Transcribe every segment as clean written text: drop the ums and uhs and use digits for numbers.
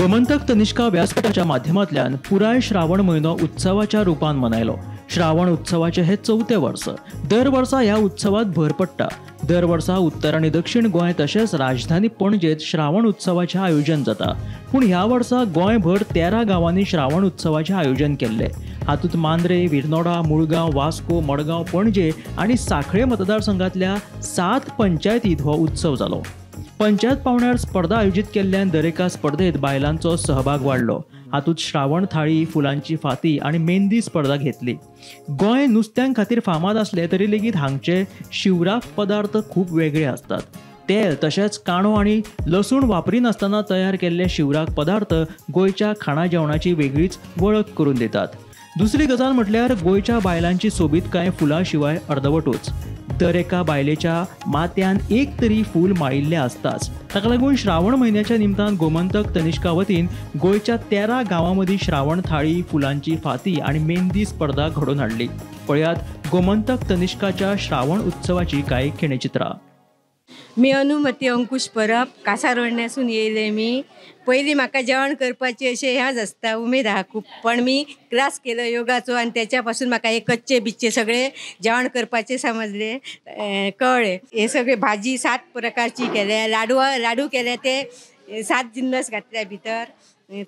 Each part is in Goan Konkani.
गोमंतक तनिष्का व्यासपीठाच्या माध्यमांतल्यान पुराय श्रावण म्हयनो उत्सवाच्या रुपान मनयलो। श्रावण उत्सवाचे हे चवथे वर्स। दर वर्सा ह्या उत्सवात भर पडटा। दर वर्सा उत्तर आनी दक्षिण गोंय तशेंच राजधानी पणजेत श्रावण उत्सवाचें आयोजन जाता। पूण ह्या वर्सा गोंयभर 13 गांवांनी श्रावण उत्सवाचें आयोजन केल्लें। हातूंत मांद्रे, विरनोडा, मुळगांव, वास्को, मडगांव, पणजे आनी सांखळे मतदारसंघांतल्या 7 पंचायतींत हो उत्सव जालो। पंचायत पावंड्यार स्पर्धा आयोजीत केल्ल्यान दरेका स्पर्धेत बायलांचो सहभाग वाडलो। हातूंत श्रावण थाळी, फुलांची फाती आनी मेहंदी स्पर्धा घेतली। गोंय नुस्त्यां खातीर फामाद आसले तरी लेगीत हांगचे शिवराक पदार्थ खूब वेगळे आसतात। तेल तशेंच काणो आनी लसूण वापरिनासतना तयार केल्ले शिवराक पदार्थ गोंयच्या खाणा जेवणाची वेगळीच वळख करून दितात। दुसरी गजाल म्हटल्यार गोंयच्या बायलांची सोबीतकाय फुलां शिवाय अर्दवटूच। दर एका बायलेच्या माथ्यान एक तरी फूल माळिल्लें आसताच। ताका लागून श्रावण म्हयन्याच्या निमतान गोमंतक तनिष्का वतीन गोंयच्या 13 गांवां मदीं श्रावण थाळी, फुलांची फाती आनी मेहंदी स्पर्धा घडोवन हाडली। पळयात गोमंतक तनिष्काच्या श्रावण उत्सवाची कांय खिणचित्रां। मी अनुमती अंकुश परब, कासारवडण्यासून येयले मी। पयलीं म्हाका जेवण करपाची अशें ह्याच आसता, उमेद आहा खूब, पण मी क्लास केलो योगाचो आनी त्याच्या पासून म्हाका हे कच्चे बिच्चे सगळे जेवण करपाचे समजले, कळ्ळे। हे सगळे भाजी 7 प्रकारची केल्या, लाडू केले ते 7 जिन्नस घातल्या भितर,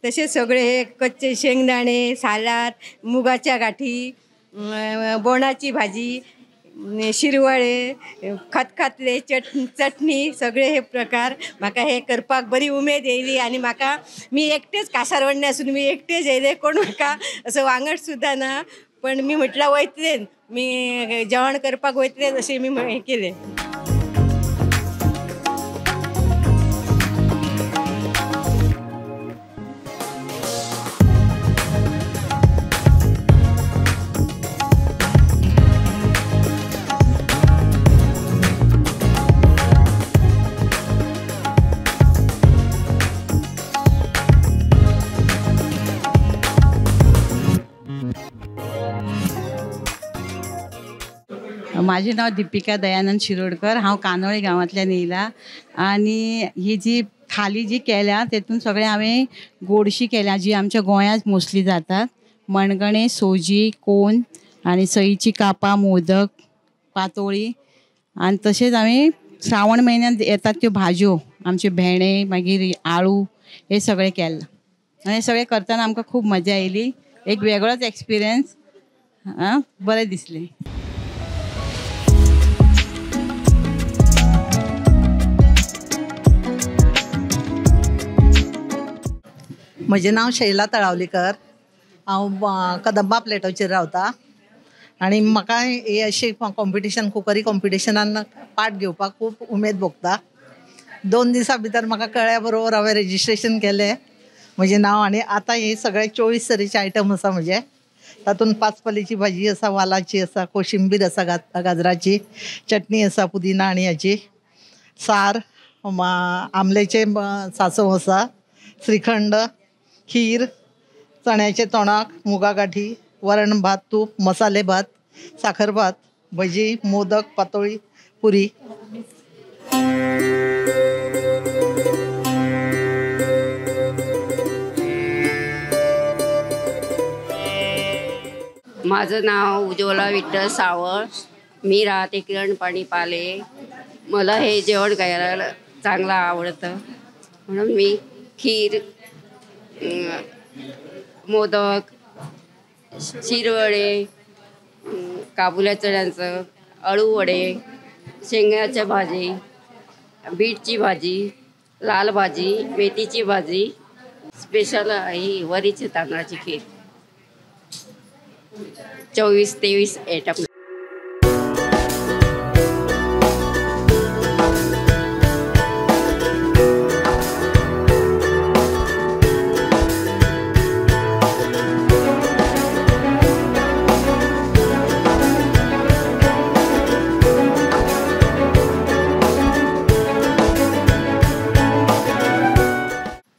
तशेंच सगळे हे कच्चे शेंगदाणे, सालाद, मुगाच्या गाठी, बोणाची भाजी, शिरवळे, खतखतले, चटणी, सगळे हे प्रकार म्हाका हे करपाक बरी उमेद येयली। आनी म्हाका मी एकटेच कासारवडणे आसून मी एकटेच येयले, कोण म्हाका असो वांगड सुद्दां ना, पण मी म्हटल्यार वयतलें, मी जेवण करपाक वयतलें अशें मी हें केलें। माझे नाव दीपिका दयानंद शिरोडकर, हांव कानोळे गांवांतल्यान येयला आनी ही जी थाली जी केल्या तेतून सगळें हांवें गोडशी केल्या जी आमच्या गोंयांत मोस्टली जातात। मणगणें, सोजी, कोन आनी सईची कापां, मोदक, पातोळी आनी तशेंच हांवें श्रावण म्हयन्यांत येतात त्यो भाजयो, आमचे भेंडे, मागीर आळू, हे सगळें केलां आनी हें सगळें करतना आमकां खूब मजा येयली, एक वेगळोच एक्सपिरियन्स, बरें दिसलें। म्हजें नांव शैला तळावलीकर, हांव कदंबा प्लेटोचेर रावता आनी म्हाका हे अशें कॉम्पिटिशन, कुकरी कॉम्पिटिशनान पार्ट घेवपाक खूब उमेद भोगता। 2 दिसां भितर म्हाका कळ्ळ्या बरोबर हांवें रेजिस्ट्रेशन केलें म्हजें नांव, आनी आतां हे सगळे 24 तरेचे आयटम आसा म्हजे। तातूंत पाचपालीची भाजी आसा, वालाची आसा, कोशिंबीर आसा, गाजराची चटणी आसा, पुदिना आनी हाची सार, आमलेचें सांसव आसा, श्रीखंड, खीर, चण्याचे तोणाक, मुगा गाठी, वरण भात, तूप, मसाले भात, साखर भात, भजी, मोदक, पातोळी, पुरी। माझं नाव उज्ज्वला विठ्ठल सावळ, मी राहते किरणपाणी पाले। मला हे जेवण करायला चांगलं आवडतं, म्हणून मी खीर, मोदक, शिरवळे, काबुल्या चण्याचं, अळूवडे, शेंगाच्या भाजी, बीटची भाजी, लाल भाजी, मेथीची भाजी, स्पेशल ही वरीची तांदळाची खीर, 24-23 आयटम।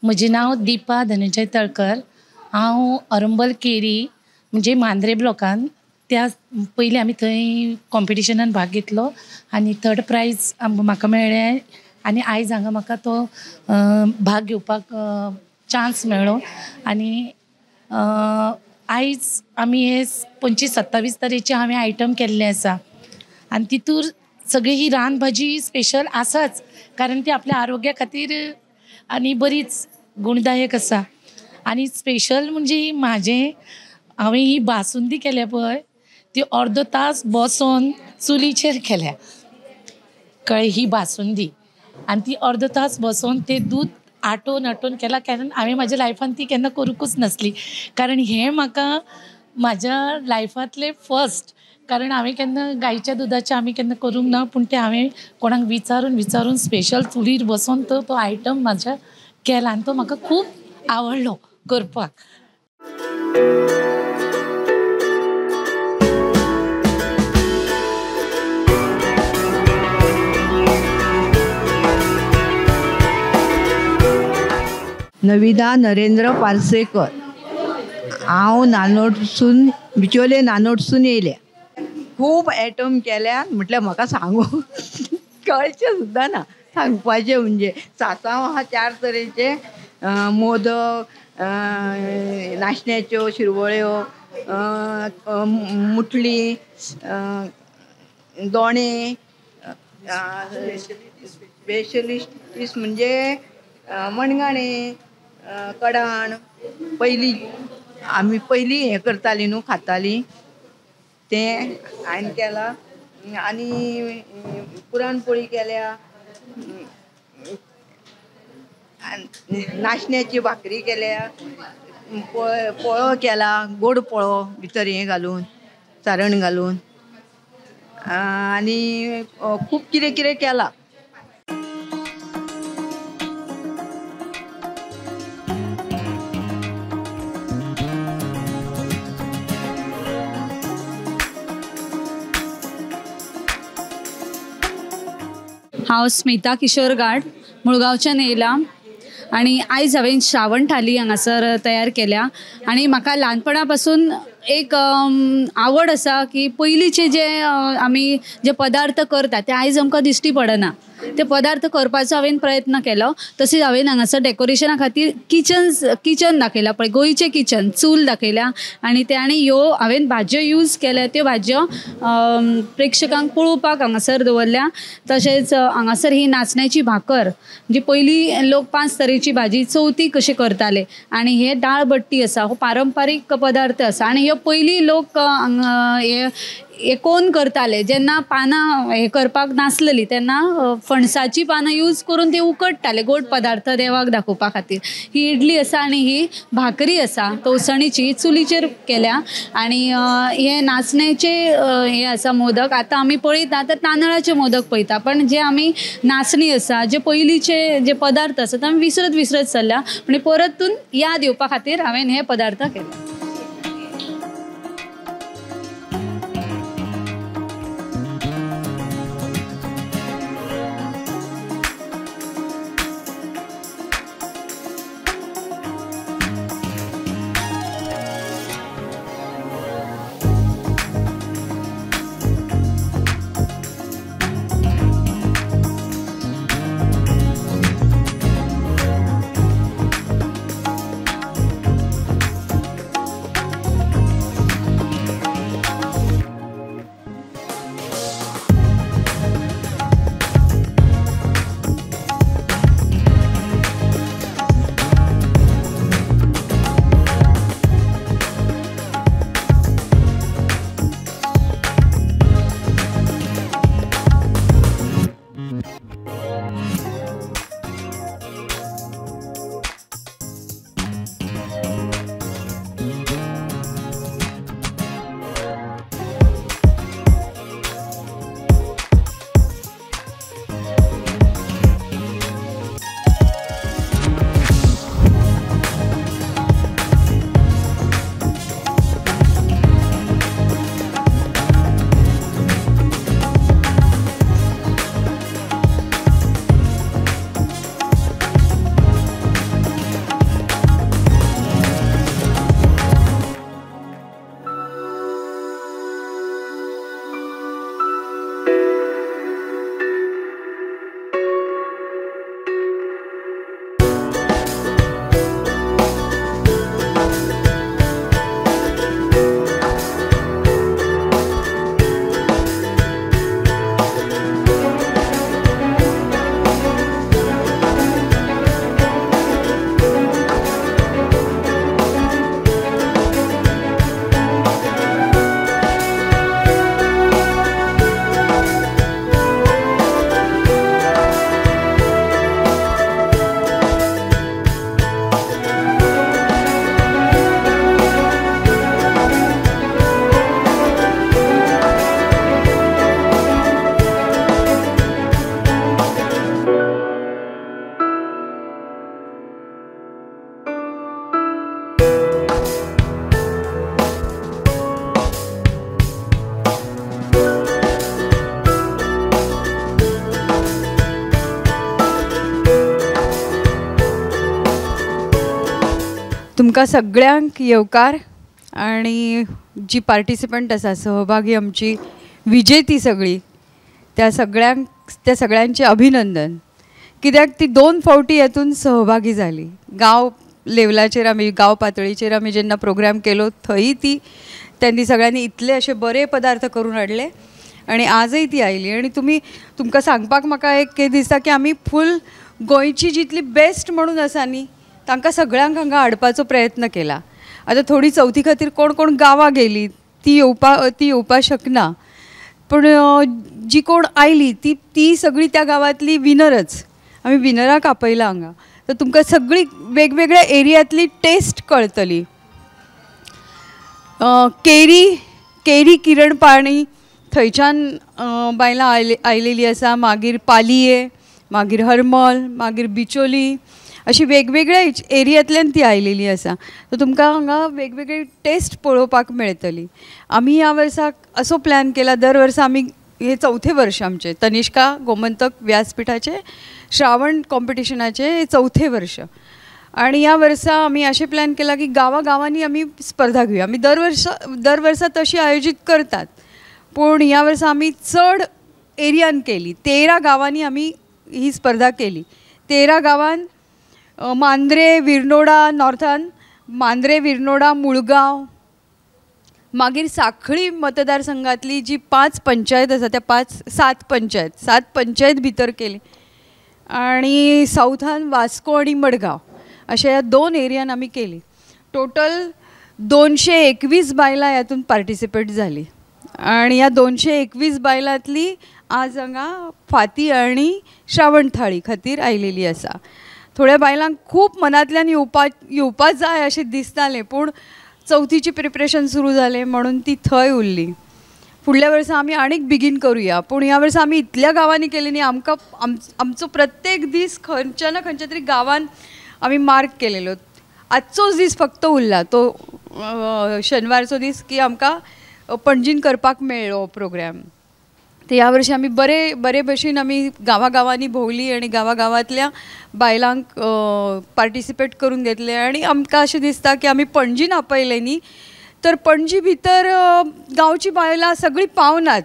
म्हजें नांव दीपा धनंजय तळकर, हांव अरंबल केरी म्हणजे मांद्रे ब्लॉकान त्या पयलीं आमी थंय कॉम्पिटिशनान भाग घेतलो आनी थर्ड प्रायज म्हाका मेळ्ळें आनी आयज हांगा म्हाका तो भाग घेवपाक चान्स मेळ्ळो आनी आयज आमी हे 25-27 तरेचे हांवें आयटम केल्ले आसा आनी तितूर सगळी ही रानभाजी स्पेशल आसाच, कारण ती आपल्या आरोग्या खातीर आनी बरीच गुणदायक आसा. आनी स्पेशल म्हणजे म्हाजें हांवें ही बासुंदी केल्या पळय ती अर्दो तास बसोन चुलीचेर केल्या, कळ्ळें, ही बासुंदी. आनी ती अर्दो तास बसोन ते दूद आटोवन आटोवन केला, कारण हांवें म्हाज्या लायफान ती केन्ना करूंकूच नासली, कारण हें म्हाका म्हाज्या लायफांतलें फर्स्ट, कारण हांवें केन्ना गायच्या दुदाचें आमी केन्ना करूंक ना, पूण तें हांवें कोणाक विचारून विचारून स्पेशल चुलीर बसोन तो तो आयटम म्हाज्या केला आनी तो म्हाका खूब आवडलो करपाक. नविदा नरेंद्र पार्सेकर. हांव नानोडसून बिचोले नानोडसून येयल्या. खूब आयटम केल्या म्हटल्यार म्हाका सांगू कळचें सुद्दां ना सांगपाचें म्हणजे. सासांव आहा 4 तरेचे, मोदक, नाशण्याच्यो शिरवळ्यो, मुटली, दोणे, स्पेशलिस्ट म्हणजे मणगाणें, कडाण. पयलीं आमी पयलीं हें करतालीं न्हू, खातालीं तें हांवें केलां. आनी पुरणपोळी केल्या, नाशण्याची भाकरी केल्या, पोळो केला, गोड पोळो भितर हें घालून सारण घालून, आनी खूब कितें कितें केलां. हांव स्मिता किशोर गाड मुळगांवच्यान येयलां आनी आयज हांवें श्रावण थाली हांगासर तयार केल्या. आनी म्हाका ल्हानपणा पासून एक आवड आसा की पयलींचे जे आमी जे पदार्थ करता ते आयज आमकां दिश्टी पडना, ते पदार्थ करपाचो हांवें प्रयत्न केलो. तशेंच हांवें हांगासर डेकोरेशना खातीर किचन दाखयलां पळय, गोंयचें किचन, चूल दाखयल्या आनी ते आनी ह्यो हांवें भाजयो यूज केल्या त्यो भाजयो प्रेक्षकांक पळोवपाक हांगासर दवरल्या. तशेंच हांगासर ही नाचण्याची भाकर जी पयलीं लोक 5 तरेची भाजी चवथी कशी करताले, आनी हे दाळ बट्टी आसा, हो पारंपारीक पदार्थ आसा. आनी ह्यो पयलीं लोक हे कोण करताले जेन्ना पानां हें करपाक नासलेली तेन्ना फणसाची पानां यूज करून ती उकडटाले गोड पदार्थ देवाक दाखोवपा खातीर. ही इडली आसा आनी ही भाकरी आसा तवसणीची, चुलीचेर केल्या. आनी हे नाचण्याचे हे आसा मोदक. आतां आमी पळयता तर तांदळाचे मोदक पळयता, पण जे आमी नाचणी आसा, जे पयलींचे जे पदार्थ आसा ते आमी विसरत विसरत चल्ल्या, आनी परतून याद येवपा खातीर हांवें हे पदार्थ केले. तुमकां सगळ्यांक येवकार आनी जी पार्टिसिपंट आसा सहभागी आमची विजेती सगळी त्या सगळ्यांक त्या सगळ्यांचें अभिनंदन. कित्याक ती 2 फावटी हातून सहभागी जाली. गांव लेवलाचेर आमी गांव पातळीचेर आमी जेन्ना प्रोग्राम केलो थंय ती त्यांनी सगळ्यांनी इतले अशे बरे पदार्थ करून हाडले आनी आजय ती आयली. आनी तुमी तुमकां सांगपाक म्हाका एक दिसता की आमी फूल गोंयची जितली बेस्ट म्हणून आसा न्ही तांकां सगळ्यांक हांगा हाडपाचो प्रयत्न केला. आतां थोडी चवथी खातीर कोण कोण गांवां गेली ती येवपाक शकना, पूण जी कोण आयली ती ती सगळी त्या गांवांतली विनरच. आमी विनराक आपयला हांगा. तर तुमकां सगळी वेगवेगळ्या एरियांतली टेस्ट कळटली. केरी केरी किरण पाणी थंयच्यान बायलां आयलेली आसा, मागीर पालये, मागीर हरमल, मागीर बिचोली, अशी वेगवेगळ्या एरियांतल्यान ती आयलेली आसा. तर तुमकां हांगा वेगवेगळी टेस्ट पळोवपाक मेळटली. आमी ह्या वर्साक असो प्लॅन केला, दर वर्सा आमी हे चवथे वर्ष आमचें तनिष्का गोमंतक व्यासपिठाचें श्रावण कॉम्पिटिशनाचें हे चवथे वर्ष. आनी ह्या वर्सा आमी अशें प्लॅन केला की गांवां गांवांनी आमी स्पर्धा घेवया. आमी दर वर्सा तशी आयोजीत करतात, पूण ह्या वर्सा आमी चड एरियान केली. 13 गांवांनी आमी ही स्पर्धा केली. 13 गांवांत मांद्रे विरनोडा नॉर्थान, मांद्रे विरनोडा मुळगांव, मागीर साखळी मतदारसंघातली जी 5 पंचायत आसा त्या 7 पंचायत भितर केली आनी सावथान वास्को आनी मडगांव अशा ह्या 2 एरियान आमी केली. टोटल 221 बायलां ह्यातून पार्टिसिपेट जाली आनी ह्या 221 बायलांतली आज हांगा फाती आनी श्रावण थाळी खातीर आयलेली आसा. थोड्या बायलांक खूब मनांतल्यान येवपा जाय अशें दिसतालें, पूण चवथीची प्रिपरेशन सुरू जालें म्हणून ती थंय उरली. फुडल्या वर्सा आमी आनीक बेगीन करुया, पूण ह्या वर्सा आमी इतल्या गांवांनी केली न्ही, आमकां आमचो प्रत्येक दीस खंयच्या ना खंयच्या तरी गांवान आमी मार्क केलेलो. आजचोच दीस फक्त उरला तो शेनवारचो दीस की आमकां पणजीन करपाक मेळ्ळो प्रोग्राम. तर ह्या वर्षी आमी बरे बरे भशेन आमी गांवां गांवांनी भोंवली आनी गांवां गांवांतल्या बायलांक पार्टिसिपेट करून घेतले. आनी आमकां अशें दिसता की आमी पणजीन आपयलें न्ही तर पणजी भितर गांवची बायलां सगळीं पावनात.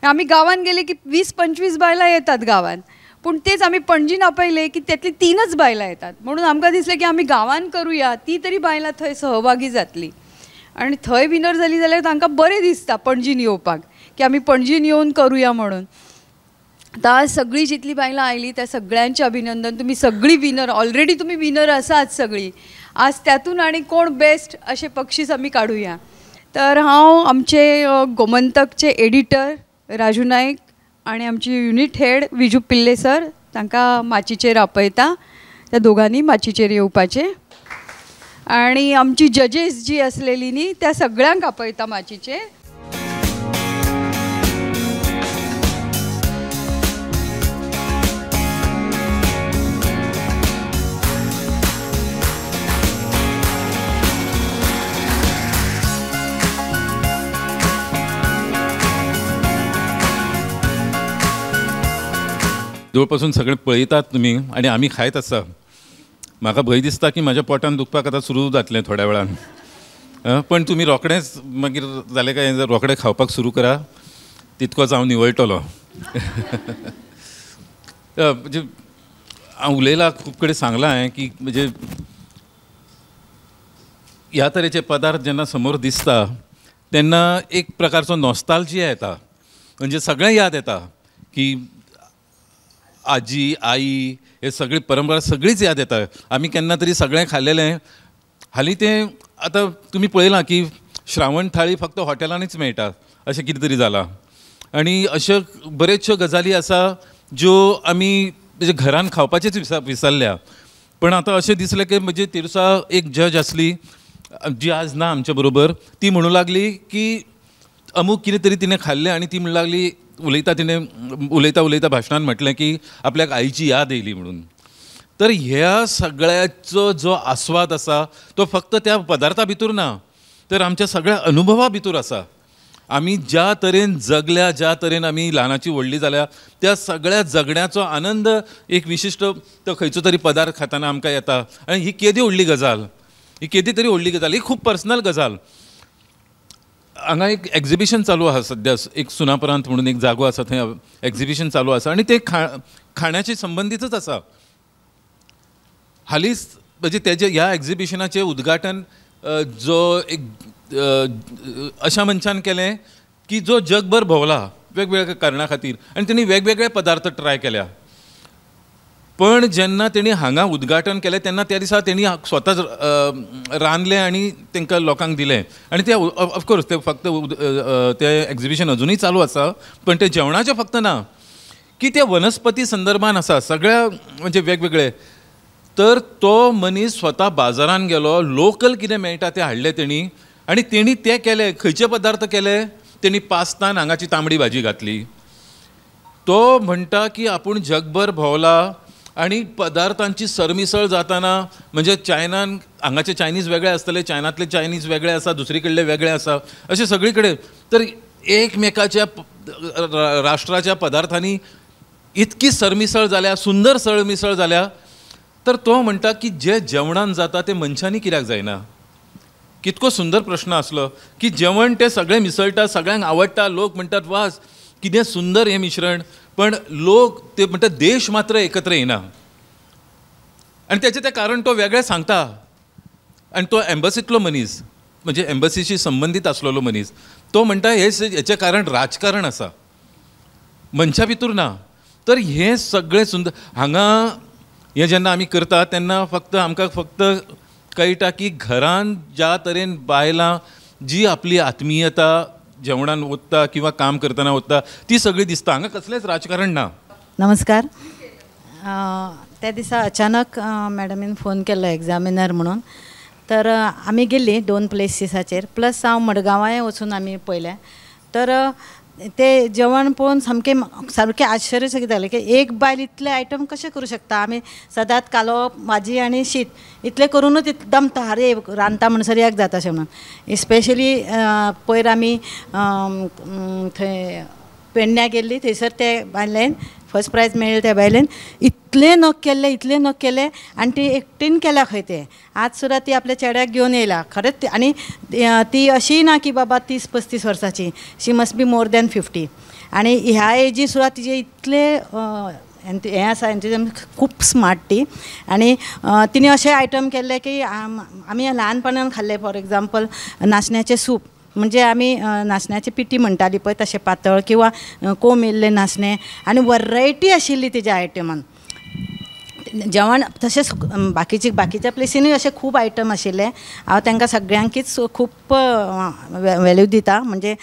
आमी गांवांत गेले की 20-25 बायलां येतात गांवांत, पूण तेच आमी पणजीन आपयले की त्यातली 3च बायलां येतात. म्हणून आमकां दिसलें की आमी गांवांत करुया, ती तरी बायलां थंय सहभागी जातली आनी थंय विनर जाली जाल्यार तांकां बरें दिसता पणजीन येवपाक की आमी पणजीन येवन करुया म्हणून. आतां सगळीं जितलीं बायलां आयलीं त्या सगळ्यांचें अभिनंदन. तुमी सगळीं विनर, ऑलरेडी तुमी विनर आसात सगळीं. आज त्यातून आनी कोण बेस्ट अशें बक्षीस आमी काडुया. तर हांव आमचे गोमंतकचे एडिटर राजू नायक आनी आमची unit head Viju Pillai sir तांकां माचीचेर आपयता. त्या दोगांनी माचीचेर येवपाचें आनी आमची जजेस जी आसलेली न्ही त्या सगळ्यांक आपयता माचीचेर. जवळपासून सगळे पळयतात तुमी आनी आमी खायत आसा. म्हाका भंय दिसता की म्हाज्या पोटान दुखपाक आतां सुरू जातलें थोड्या वेळान, पण तुमी रोखडेंच मागीर जालें काय रोखडें खावपाक सुरू करा, तितकोच हांव निवळटलो. म्हणजे हांव उलयलां, खूब कडेन सांगलां हांवें की म्हणजे ह्या तरेचे पदार्थ जेन्ना समोर दिसता तेन्ना एक प्रकारचो नॉस्ताल्जिया येता, म्हणजे सगळें याद येता की आजी आई हे सगळी परंपरा सगळीच याद येता. आमी केन्ना तरी सगळें खाल्लेलें. हालीं तें आतां तुमी पळयलां की श्रावण थाळी फक्त हॉटेलांनीच मेळटा अशें कितें तरी जालां. आनी अश्यो बऱ्योचश्यो गजाली आसा ज्यो आमी म्हणजे घरान खावपाचेच विसरल्या. पण आतां अशें दिसलें की म्हणजे तिरसा एक जज आसली जी आज ना आमच्या बरोबर, ती म्हणूं लागली की अमूक कितें तरी तिणें खाल्लें आनी ती म्हणूं लागली उलयता तिणें उलयता उलयता भाशणान म्हटलें की आपल्याक आईची याद येयली म्हणून. तर ह्या सगळ्याचो जो आस्वाद आसा तो फक्त त्या पदार्था भितर ना, तर आमच्या सगळ्या अनुभवा भितर आसा. आमी ज्या तरेन जगल्या, ज्या तरेन आमी ल्हानाची व्हडली जाल्या, त्या सगळ्या जगण्याचो आनंद एक विशिश्ट तो खंयचो तरी पदार्थ खाताना आमकां येता. आनी ही केदी व्हडली गजाल. ही केदी तरी व्हडली गजाल, ही खूब पर्सनल गजाल. हांगा एक एग्जिबिशन चालू आसा सद्या, एक सुनापरांत म्हणून एक जागो आसा, थंय एग्जिबिशन चालू आसा आनी ते खाण्याचे संबंदीतच आसा. हालींच म्हणजे तेजे ह्या एग्जिबिशनाचें उद्घाटन जो एक अशा मनशान केलें की जो जगभर भोंवला वेगवेगळ्या कारणा खातीर आनी तेणी वेगवेगळे पदार्थ ट्राय केल्या. पण जेन्ना तेणी हांगा उद्घाटन केलें तेन्ना त्या दिसा तेणी स्वता रांदलें आनी तांकां लोकांक दिलें. आनी ते ऑफकोर्स ते फक्त ते एग्जिबिशन अजुनूय चालू आसा, पण ते जेवणाचें फक्त ना की ते वनस्पती संदर्भान आसा सगळ्या म्हणजे वेगवेगळे. तर तो मनीस स्वता बाजारान गेलो, लोकल कितें मेळटा तें हाडलें तेणी आनी तेणी तें केलें. खंयचे पदार्थ केले तेणी? पास्तान हांगाची तांबडी भाजी घातली. तो म्हणटा की आपूण जगभर भोंवला आनी पदार्थांची सरमिसळ जाताना म्हणजे चायनान हांगाचे चायनीज वेगळे आसतले, चायनांतले चायनीज वेगळे आसा, दुसरी कडले वेगळे आसा, अशें सगळी कडेन. तर एकमेकाच्या राष्ट्राच्या पदार्थांनी इतकी सरमिसळ जाल्या, सुंदर सरमिसळ जाल्या. तर तो म्हणटा की जे जेवणान जाता तें मनशांनी कित्याक जायना? कितको सुंदर प्रश्न आसलो की जेवण तें सगळें मिसळटा, सगळ्यांक आवडटा, लोक म्हणटात वास कितें सुंदर हें मिश्रण, पण लोक ते म्हणटात देश मात्र एकत्र येना. आनी तेचें तें कारण तो वेगळें सांगता. आनी तो एम्बसींतलो मनीस, म्हणजे एम्बसीशी संबंदीत आसलेलो मनीस, तो म्हणटा हें हेचें कारण राजकारण आसा, मनशां भितूर ना. तर हें सगळें सुंदर हांगा हें जेन्ना आमी करता तेन्ना फक्त आमकां फक्त कळटा की घरान ज्या तरेन बायलां जी आपली आत्मीयता जेवणान ओत्ता किंवा काम करतना ओत्ता ती सगळी दिसता. हांगा कसलेंच राजकारण ना. नमस्कार. त्या दिसा अचानक मॅडमीन फोन केल्लो एग्जामिनर म्हणून, तर आमी गेल्ली 2 प्लेसीसाचेर, प्लस हांव मडगांवाय वचून आमी पळयलें. तर ते जेवण पळोवन सामकें सारकें आश्चर्य सगळें जालें की एक बायल इतले आयटम कशें करूं शकता. आमी सदांच कालो भाजी आनी शीत इतलें करुनूच दमता, अरे रांदता म्हणसर एक जाता अशें म्हणून. स्पेशली पयर आमी थंय पेडण्या गेल्ली, थंयसर ते बायलेन फर्स्ट प्रायज मेळ्ळें. त्या बायलेन इतलें नग केल्लें, इतलें नग केलें आनी ती एकटीन केल्या खंय तें. आज सुद्दां ती आपल्या चेड्याक घेवन येयला खरेंच. आनी ती अशी ना की बाबा 30-35 वर्सांची, she must be more than 50. आनी ह्या एजी सुद्दां तिजे इतले हें आसा, खूब स्मार्ट ती. आनी तिणें अशे आयटम केल्ले की आमी ल्हानपणान खाल्ले. फॉर एग्जाम्पल नाचण्याचें सूप, म्हणजे आमी नाचण्याची पिठी म्हणटाली पळय तशें पातळ, किंवा कोंब येयल्ले नाचणे, आनी वरायटी आशिल्ली तेज्या आयटमान. जेवण तशेंच बाकीचे बाकीच्या प्लेसीनूय अशे खूब आयटम आशिल्ले. हांव तांकां सगळ्यांकीच खूब वेल्यू दिता, म्हणजे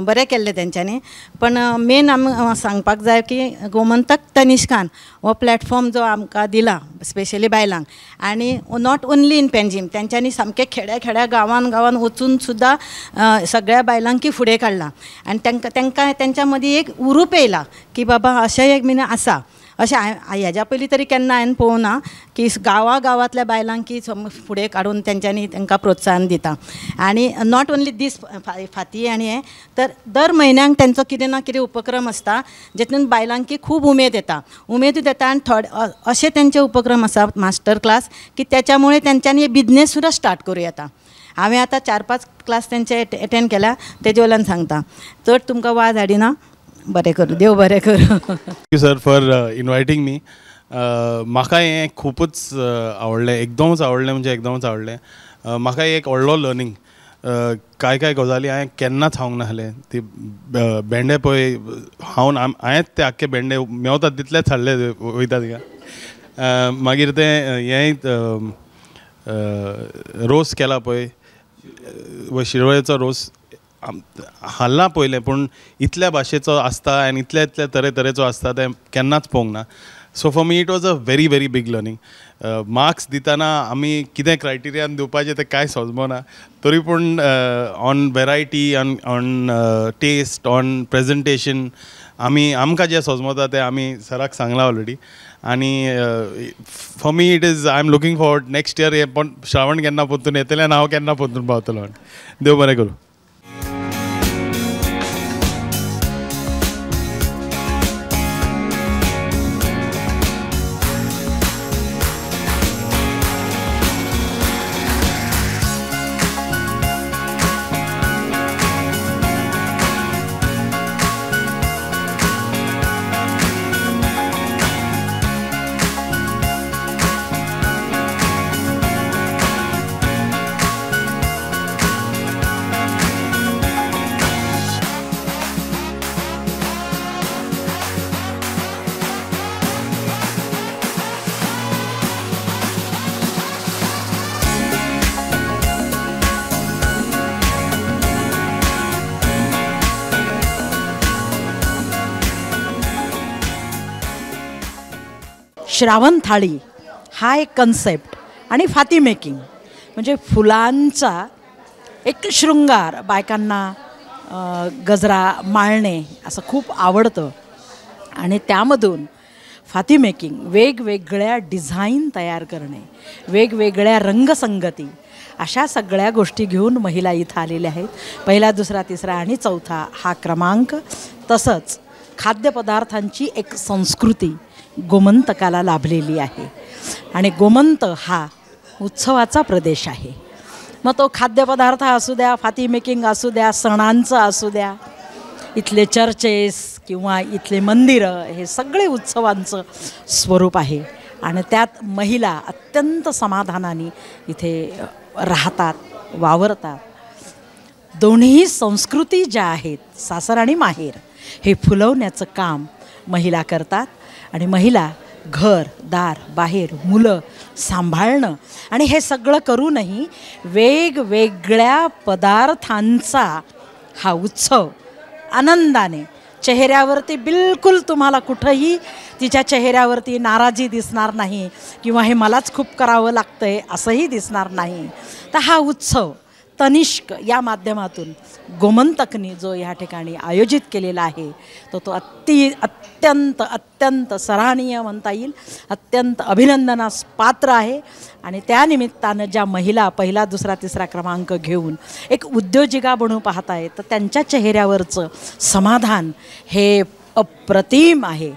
बरें केल्लें तेंच्यांनी. पण मेन आमी सांगपाक जाय की गोमंतक तनिष्कान हो प्लॅटफॉर्म जो आमकां दिला स्पेशली बायलांक, आनी not only in Panjim, तेंच्यांनी सामकें खेड्या खेड्या गांवान गांवान वचून सुद्दां सगळ्या बायलांकी फुडें काडला. आनी तांकां तांकां तेंच्या मदीं एक उरूप येयला की बाबा अशें एक बीन आसा. अशें हाज्या पयलीं तरी केन्ना हांवें पळोवना ना की गांवा गांवांतल्या बायलांक की फुडें काडून तेंच्यांनी तांकां प्रोत्साहन दिता. आनी not only दीस फांती आनी हें, तर दर म्हयन्याक तेंचो कितें ना कितें उपक्रम आसता जेतून बायलांकी खूब उमेद येता, उमेद येता. आनी थोडे अशे तेंचे उपक्रम आसा मास्टर क्लास की तेच्यामुळे तेंच्यांनी बिजनेस सुद्दां स्टार्ट करूं येता. हांवें आतां 4-5 क्लास तेंचे एटेंड केल्या, तेजे वयल्यान सांगता. चड तुमकां वाज हाडिना. बरें करूं, देव बरें करूं. Thank you sir for inviting me. म्हाका हें खुबूच आवडलें, एकदमच आवडलें, म्हणजे एकदमच आवडलें. म्हाका एक व्हडलो लर्नींग, कांय कांय गजाली हांवें केन्नाच खावंक नासलें. ती भेंडे पळय हांव हांवेंच ते आख्खे भेंडे मेवतात तितलेच हाडले वयता थिंगा. मागीर तें हें रोस केला पळय, शिरवळेचो रोस हाडला पयलें, पूण इतल्या भाशेचो आसता आनी इतले इतले तरेतरेचो आसता तें केन्नाच पळोवंक ना. So for me it was a very very big learning. Marks दितना आमी कितें क्रायटेरियान दिवपाचें तें कांय समजना, तरी पूण on variety, on on taste, on presentation आमी आमकां जें समजता तें आमी सराक सांगलां ऑलरेडी. आनी for me it is, I am looking forward next year हें पण श्रावण केन्ना परतून येतलें आनी हांव केन्ना परतून पावतलो. देव बरें करूं. श्रावण थाळी हा एक कन्सेप्ट आणि फाती मेकिंग म्हणजे फुलांचा एक शृंगार, बायकांना गजरा माळणे असं खूप आवडतं आणि त्यामधून फाती मेकिंग, वेगवेगळ्या डिझाईन तयार करणे, वेगवेगळ्या रंगसंगती, अशा सगळ्या गोष्टी घेऊन महिला इथं आलेल्या आहेत. पहिला, दुसरा, तिसरा आणि चौथा हा क्रमांक. तसंच खाद्यपदार्थांची एक संस्कृती गोमंतकाला लाभलेली आहे आणि गोमंत हा उत्सवाचा प्रदेश आहे. मग तो खाद्यपदार्थ असू द्या, फाती मेकिंग असू द्या, सणांचं असू द्या, इथले चर्चेस किंवा इथले मंदिरं, हे सगळे उत्सवांचं स्वरूप आहे आणि त्यात महिला अत्यंत समाधानाने इथे राहतात, वावरतात. दोन्ही संस्कृती ज्या आहेत, सासर आणि माहेर, हे फुलवण्याचं काम महिला करतात आणि महिला घर, दार, बाहेर, मुलं सांभाळणं आणि हे सगळं करूनही वेगवेगळ्या पदार्थांचा हा उत्सव आनंदाने, चेहऱ्यावरती बिलकुल तुम्हाला कुठंही तिच्या चेहऱ्यावरती नाराजी दिसणार नाही किंवा हे मलाच खूप करावं लागतं आहे असंही दिसणार नाही. तर हा उत्सव तनिष्क या माध्यमातून गोमंतकनी जो ह्या ठिकाणी आयोजित केलेला आहे तो तो अत्यंत अत्यंत सराहनीय म्हणता येईल, अत्यंत अभिनंदनास पात्र आहे. आणि त्यानिमित्तानं ज्या महिला पहिला, दुसरा, तिसरा क्रमांक घेऊन एक उद्योजिका बनू पाहत आहेत तर त्यांच्या चेहऱ्यावरचं समाधान हे अप्रतिम आहे.